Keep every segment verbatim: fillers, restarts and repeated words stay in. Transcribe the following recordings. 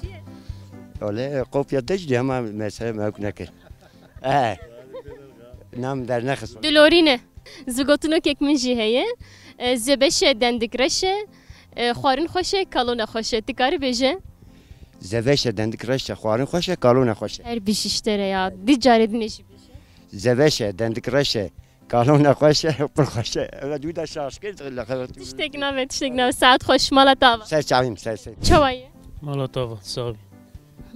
Çi ye? Wele kopya te jî hema mesele mewk nekir. Eh. Nam dernexist. Dilorîne. Zigotinokek min jî heye. E, zebeş e, dendik reş e. E, xwarin xweş e, kalona xweş e. Ti karî bêje? Zebeş e, dendik reş e, xwarin xweş e, kalona xweş e. Her bijî ji te re ya. Di carê din jî bêje. Zebeş e, dendik reş e, kalona xweş e, pir xweş e. Evet, wî de şaş kir, lexevet. Tiştek nabe, tiştek nabe. Saet xweş, mala te ava. Ser çavîm, ser ser. Çawa ye? Mala te ava, sax bî.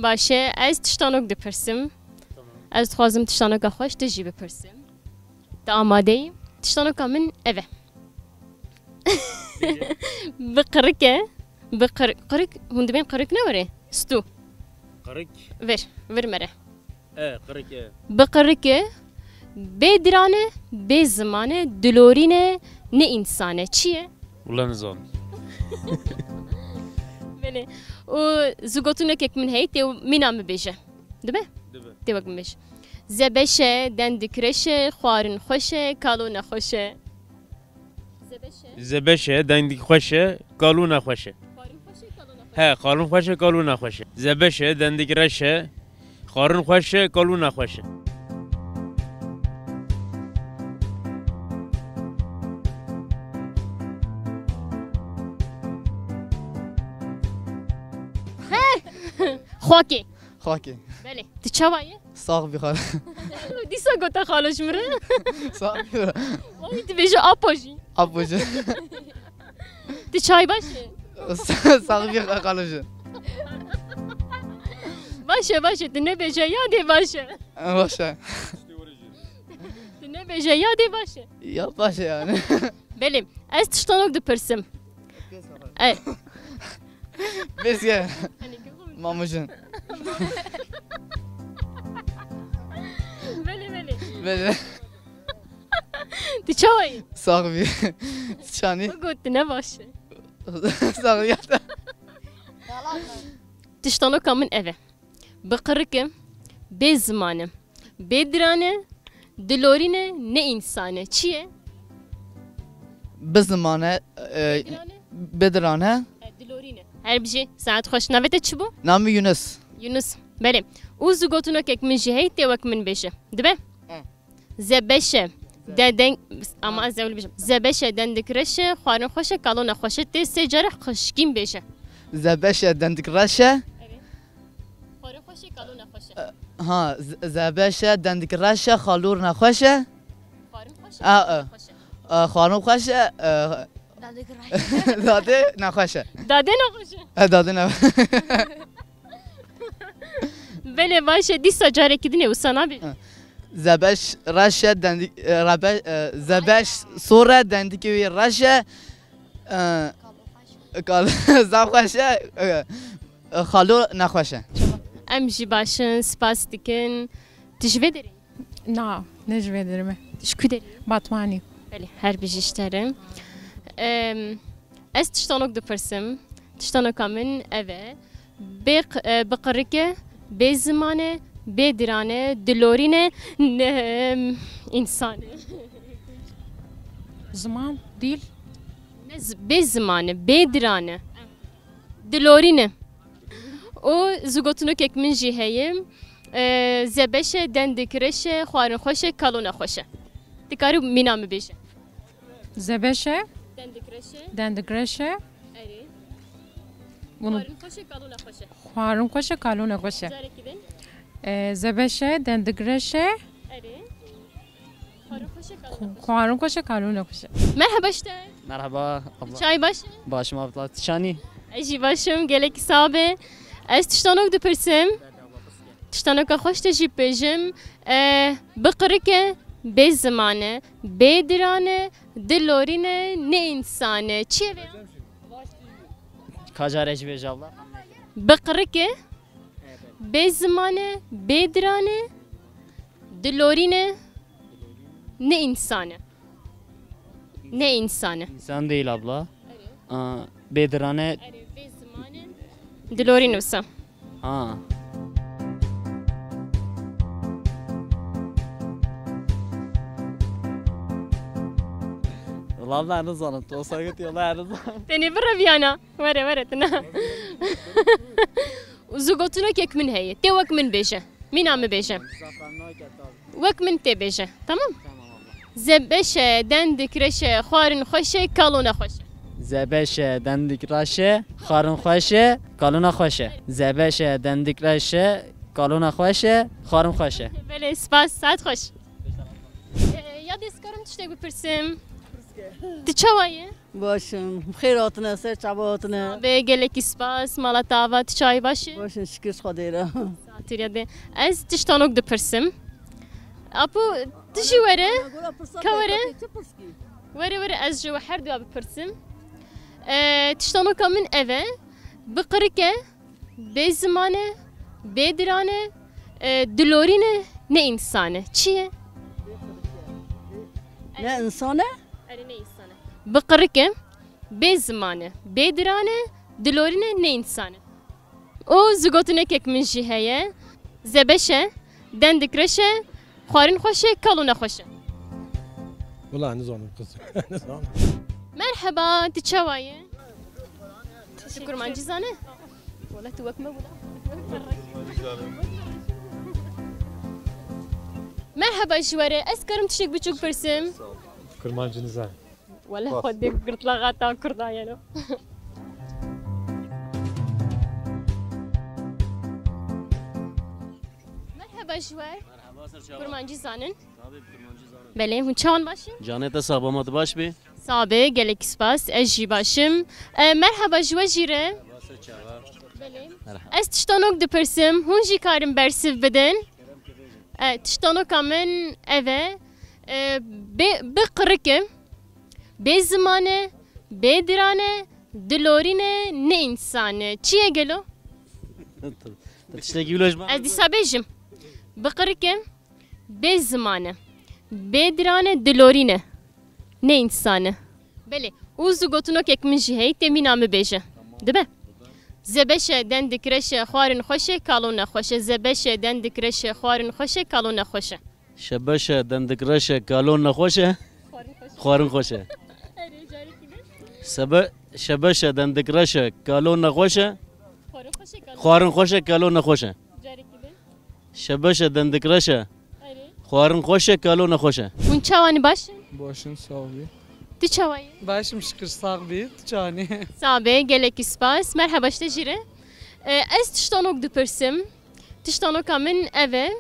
Baş e, ez tiştanok dipirsim. Tamam. Ez dixwazim tiştanoka xweş tu jî bipirsim. Tu amade yî? Tiştanoka min ev e. Bi qirik e. Bi qir-, qirik, hûn dibên qirik ne were? Stû. Qirik. Vir, vir mere. E, qirik e. Bi qirik e. Bê diran e, bê ziman e, dilorîn e, ne însan e. Çi ye? Wila nizanim. Belê. Û zigotinokek min heye, tê mîna min bêje. Dibe? Dibe. Tê wek min bêje. Zebeş e, dendik reş e, xwarin xweş e, kalo nexweş e. Zebeş e. Zebeş e, dendik xweş e, kalo nexweş e. Xwarin xweş e, kalo nexweş e. He, xwarin xweş e, kalo nexweş e. Zebeş e, dendik reş e, xwarin xweş e, kalo nexweş e. Xwakê. Xwakê. Belê. Tu çawa yî? Sax bî xalo. Dîsa gote xalo ji min re. Sax bî. Oy, tu bêje apo jî. Apo jî. Tu çay baş e? Sa-, sax bî xalo jî. Baş e, baş e. Tu nebêje ya dê baş e. Baş e. Tu nebêje ya dê baş e. Ya baş e yani. Belê. Ez tiştanok dipirsim. E. Bezge. Mamujin. Belê, belê. Belê. Tu çawa yî? Sax bî. Çanî? Got tu ne baş e. Sax bî. Tiştanoka min ev e. Bi qirik e, bê ziman e, bê diran e, dilorîn e, ne însan e. Çi ye? Bi ziman e, e, Bê diran e? Bê diran e. E, dilorîn e. Her bijî, saet xweş. Navê te çi bû? Navê min Yunus. Yunus. Belê. Û zigotinokek min jî heye, tê wek min bêje. Dibe? E. Zebeş e. De deng, ama ez ewil bêjim. Zebeş e, dendik reş e, xwarin xweş e, kalo nexweş e. Tê sê carê xweşkîn bêje. Zebeş e, dendik reş e. Xwarin xweş e, kalo nexweş e. Ha, z-, zebeş e, dendik reş e, xalor nexweş e. Xwarin xweş e, a, kalo a, nexweş e. A, xwarin xweş e, e, Dendik reş. Dadê nexweş e. Dadê nexweş e. E, dadê ne- Belê, baş e, dîsa carekî din ê wisa nabê. Zebeş reş e, dendik, e, rebe-, e, zebeş sor e, dendikê wî reş e. E, kal-, zaf xweş e. E, e, xalo nexweş e. Em jî baş in, spas dikin. Tu ji vê derê yî? Na, ne ji vê derê me. Ji ku derê yî? Batmanî. Belê, her bijî ji te re. Em, ez tiştanok dipirsim. Tiştanoka min ev e. Bê q-, e, bi qirik e, bê ziman e, bê diran e, dilorîn e, ne, em, însan e. Ziman, dil. Ne z-, bê ziman e, bê diran e. Dilorîn e. Û zigotinokek min jî heye. E, zebeş e, dendik reş e, xwarin xweş e, kalo nexweş e. Dikarî mîna min bêje. Zebeş e. Dendik reş e. Dendik reş e. Erê. Bunu Xwarin xweş e, kalo nexweş e. Xwarin xweş e, kalo nexweş e. Carekî din. E, zebeş e, dendik reş e. Erê. Xwarin xweş e, kalo nexweş e. Merheba ji te. Merheba abla. Çay baş e? Başım abla. Tişanî? Ez jî baş im, gelekî sax be. Ez tiştanok dipirsim. Tiştanoka xweş te jî bêjim. E, bi qirik e, bê ziman e, bê diran e, dilorîn e, ne însan e. Çi ye vê ya? Ka care jî bêje abla. Bi qirik e, bê ziman e, bê diran e, dilorîn e, ne însan e. Ne însan e. İnsan değil abla. Aa, bê diran e. Erê, bê ziman e. Dilorîn e wisa. Ha. Wala ben nizanim. Tu olsa git ya ben nizanim. Tenê bireviyana. Were, were, tine. Û zigotinokek min heye. Tê wek min bêje. Mîna min bêje. Wek min tê bêje. Tamam? Zebeş e, dendik reş e, xwarin xweş e, kalo nexweş e. Zebeş e, dendik reş e, xwarin xweş e, kalo nexweş e. Zebeş e, dendik reş e, kalo nexweş e, xwarin xweş e. Belê, spas, saet xweş. E, ya dê ez karim tiştek bipirsim? Tu çawa yî? Baş im. Bi xêr hatine, ser çava hatine. Bê gelekî spas, mala te ava, tu çawa yî, baş î? Baş im, şikir ji Xwedê re. Satirya de. Ez tiştanok dipirsim. Apo, tu jî were. Ka were. Were, were, ez ji we her duya bipirsim. E, tiştanoka min ev e. Bi qirik e. Bê ziman e, bê diran e, e, dilorîn e, ne însan e. Çi ye? Ne însan e? Erê, ne însan e. Bi qirik e, bê ziman e, bê diran e, dilorîn e, ne însan e. Û zigotinekek min jî heye. Zebeş e, dendik reş e, xwarin xweş e, kalo nexweş e. Wala nizanim kız. Nizanim. Merheba, tu çawa yî? Tu kurmancî zane? Wala tu wek me bû da. Merheba ji we re. Ez karim tiştek biçûk pirsim? Kurmancî nizan. Wala xwe dê girtlaxa ta kurda yeno. Merheba ji we. Merhaba, ser çawa. Kurmancî zanin? Tabii, kurmancî zanin. Belê, hûn çawan baş in? Canê te sax be, ma tu baş bî? Sax be, gelek spas, ez jî baş im. E, merheba ji we jî re. Merhaba, ser çawa. Belê. Merhaba. Ez tiştanok dipirsim, hûn jî karin bersiv bidin. E, tiştanoka min ev e. E, bê, bi qirik e. Bê ziman e, bê diran e, dilorîn e, ne însan e. Çi ye gelo? Tu tiştekî wilo ji me Ez dîsa bêjim. Bi qirik e, bê ziman e, bê diran e, dilorîn e, ne însan e. Belê. Û zu gotinokek min jî heye, tê mîna min bêje. Dibe? Zebeş e, dendik reş e, xwarin xweş e, kalo nexweş e. Zebeş e, dendik reş e, xwarin xweş e, kalo nexweş e. Şebeş e, dendik reş e, kalo nexweş e, xwarin xweş e. Sebe-, şebeş e, dendik reş e, kalo nexweş e, xwarin xweş e, kalo nexweş e. Şebeş e, dendik reş e, Xwarin xweş e, kalo nexweş e. Hûn çawa ne, baş in? Baş in, sax bî. Tu çawa yî? Baş im, şikir, sax bî. Tu çawa ne? Sax be, gelekî spas. Merheba, ji te jî re. E, ez tiştanok dipirsim. Tiştanoka min ev e.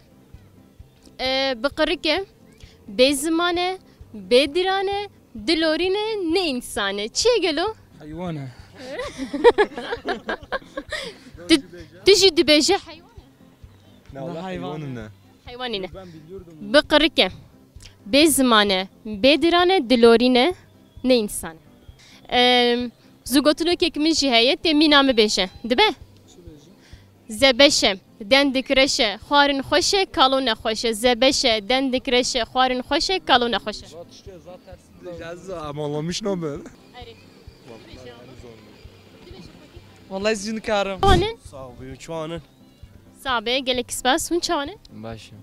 E, bi qirik e, bê ziman e, bê diran e, dilorîn e, ne însan e. Çi ye gelo? Heywan e. Tu, tu jî dibêje heywan e? Na, wala heywan e. Heywanî ne. Bi qirik e, bê ziman e, bê diran e, dilorîn e, ne însan e. Em, zû gotinokek min jî heye, tê mîna min bêje. Dibe? Zebeş e, dendik reş e, xwarin xweş e, kalo nexweş e. Zebeş e, dendik reş e, xwarin xweş e, kalo nexweş e. Ji ez amanlamış nabim. Erê. Wallahî ez jî nikarim. Çawa ne? Sax bî, çawa ne? Sax be, gelek spas. Hûn çawa ne? Baş e.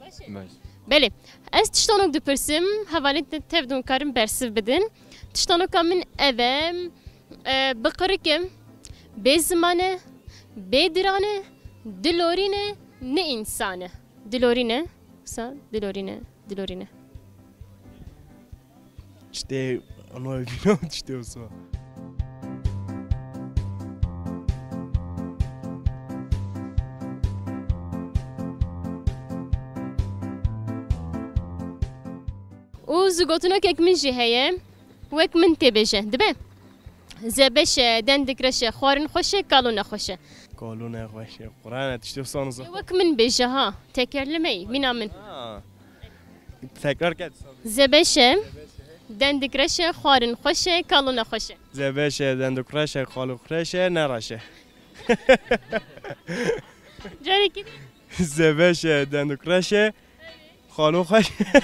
Baş e? Baş. Belê. Ez tiştanok dipirsim, hevalên te tev de hûn karin bersiv bidin. Tiştanoka min ev e, e, bi qirik e, bê ziman e, bê diran e, dilorîn e, ne însan e. Dilorîn e, wisa dilorîn e, dilorîn e. Tiştê, ano evîno tiştê wisa. Û zû gotinokek min jî heye, wek min tê bêje, dibe? Zebeş e, dendik reş e, xwarin xweş e, kalo nexweş e. Kalo nexweş e, Quran e, tiştê wisa nizam. Wek min bêje ha, tekerleme yî, mîna min. Ha. Tekrar ket. Zebeş e, dendik reş e, xwarin xweş e, kalo nexweş e. Zebeş e, dendik reş e, kalo xweş e, ne reş e. Carekî din. Zebeş e, dendik reş e, kalo xweş e.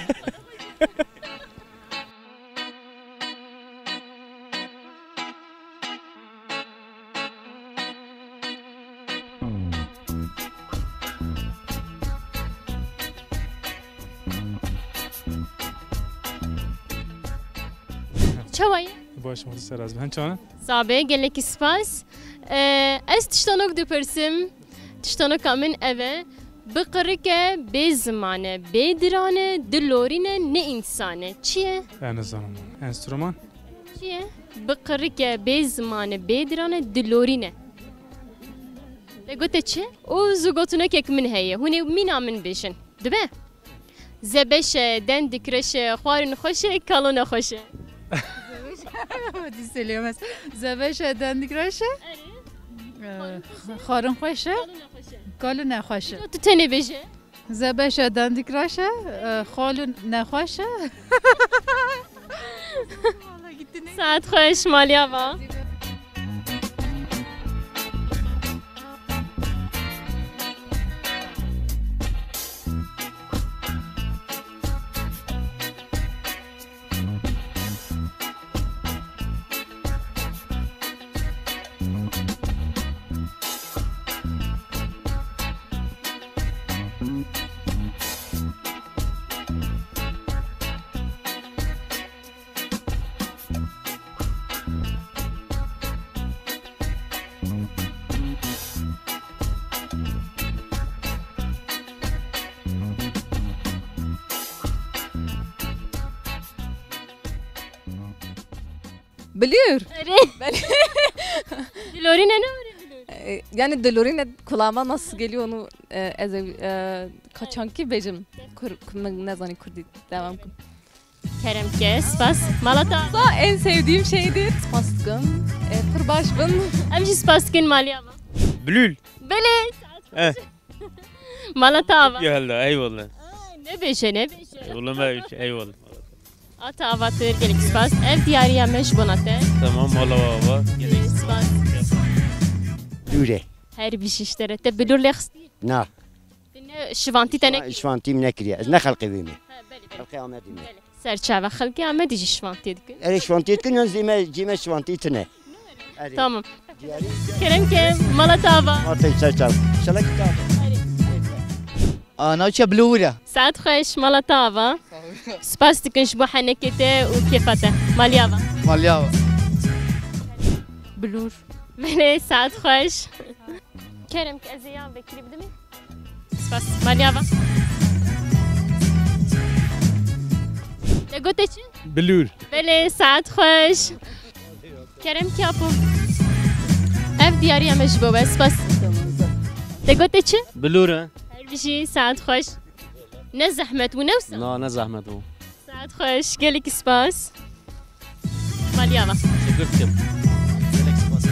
Çawa yî? Baş, Mûdî Seraz ben. Çawa? Sabe, gelekî spas. Ee, ez tiştanok dipirsim. Tiştanoka min ev e. Bi qirik e, bê ziman e, bê diran e, dilorîn e, ne însan e. Çi ye? Ez nizanim. Enstrûman? Çi ye? Bi qirik e, bê ziman e, bê diran e, dilorîn e. Te gote çi? Û zû gotinokek min heye. Hûn ê mîna min bêjin. Dibe? Zebeş e, dendik reş e, xwarin xweş e, kalo nexweş e. Dî söyleyemez. Zebeş e, dendik reş e. Erê. Ee, xwarin xweş e. Kalo nexweş e. Kalo nexweş e. Tu tenê bêje. Zebeş e, dendik reş e, e, xalo nexweş e. Saet xweş, maliya va. Bilûr. Erê. Belê. Dilorîne ne were bilûr? E, yani dilorîne kulağıma nasıl geliyor onu, e, ez, e, kaçankî bêjim. Kur, kur, ne zanî kurdî. Devam kun. Kerem ke, spas. Mala te ava. Sa en sevdiğim şeydir. Spas dikim. E, pir baş bin. Em jî spas dikin, maliya va. Bilûl. Belê. Eh. Mala te ava. Ya Allah, eyvallah. Ay, nebêje, nebêje. Eyvallah, eyvallah. A te avatir, gelek spas. Ev diyariya me ji bona te. Tamam, mala ava. Gelek spas. Dûre. Her bijî ji te re. Te bilûr lê xistî? Na. Tu ne şivantî te nekiriye? Şivantî min nekiriye. Ez ne xelqê wê me. Ha, belê, belê. Xelqê Amedê me. Belê. Serçave xelkê Amedê jî şivantî dikin. Erê, şivantî dikin, yan zî me, cî me şivantî tune. Erê. Tamam. Kerem ke, mala te ava. Mala te ser çav. Şelek te ava. A, navçe Bilûr e. Saet xweş, mala te ava. Spas dikin ji bo henekê te û kêfa te. Maliya va. Maliya va. Bilûr. Belê, saet xweş. Kerem ke, ez ê yan vekirî bidimê. Spas. Maliya va. Te gote çi? Bilûr. Belê, saet xweş. Kerem ki apo. Ev diyariya me ji bo we. Spas. Te gote çi? Bilûr e. Her bijî, saet xweş. Ne zehmet bû, ne wisa? Na, ne zehmet bû. Saet xweş, gelekî spas. Maliya va. Teşekkür ederim. Gelek spas.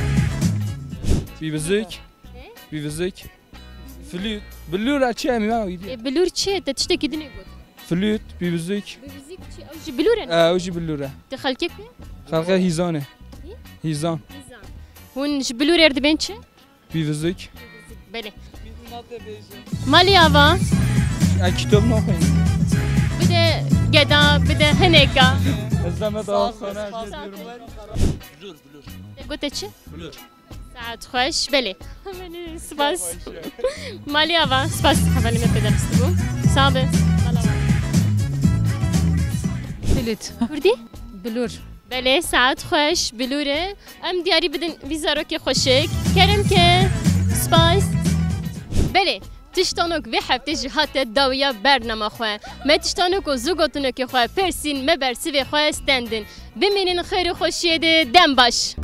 Bîvizûk. He? Bîvizûk. Flût. Bilûr e çi em ya? E, bilûr çi? Te tiştekî din ê got. Flût, bîvizûk. Bîvizûk çi? Ew jî bilûr e? E, ew jî bilûr e. Te xelkê ku? Xelkê Hîzan e. Hî? Hîzan. Hîzan. Hûn ji bilûrê re dibên çi? Bîvizûk. Belê. Maliya va. E, kitap naxwînim. Bide geda, bide hineka. Ez zehmet Sağ ol, sağ ol. Bilûr, bilûr. Te gote çi? Bilûr. Saet xweş, belê. Hemenî spas. Maliya va, spas. Hevalê me pê derxistibû. Sağ be. Mala va. Bilût. Kurdî? Bilûr. Belê, saet xweş, bilûr e. Em diyarî bidin vî zarokê xweşik. Kerem ke. Spas. Belê, tiştanok vê heftê jî hate dawiya bernama xwe. Me tiştanok û zû gotinokê xwe persîn, me bersivê xwe stendin. Bimînin xêr û xweşiyê de, dem baş.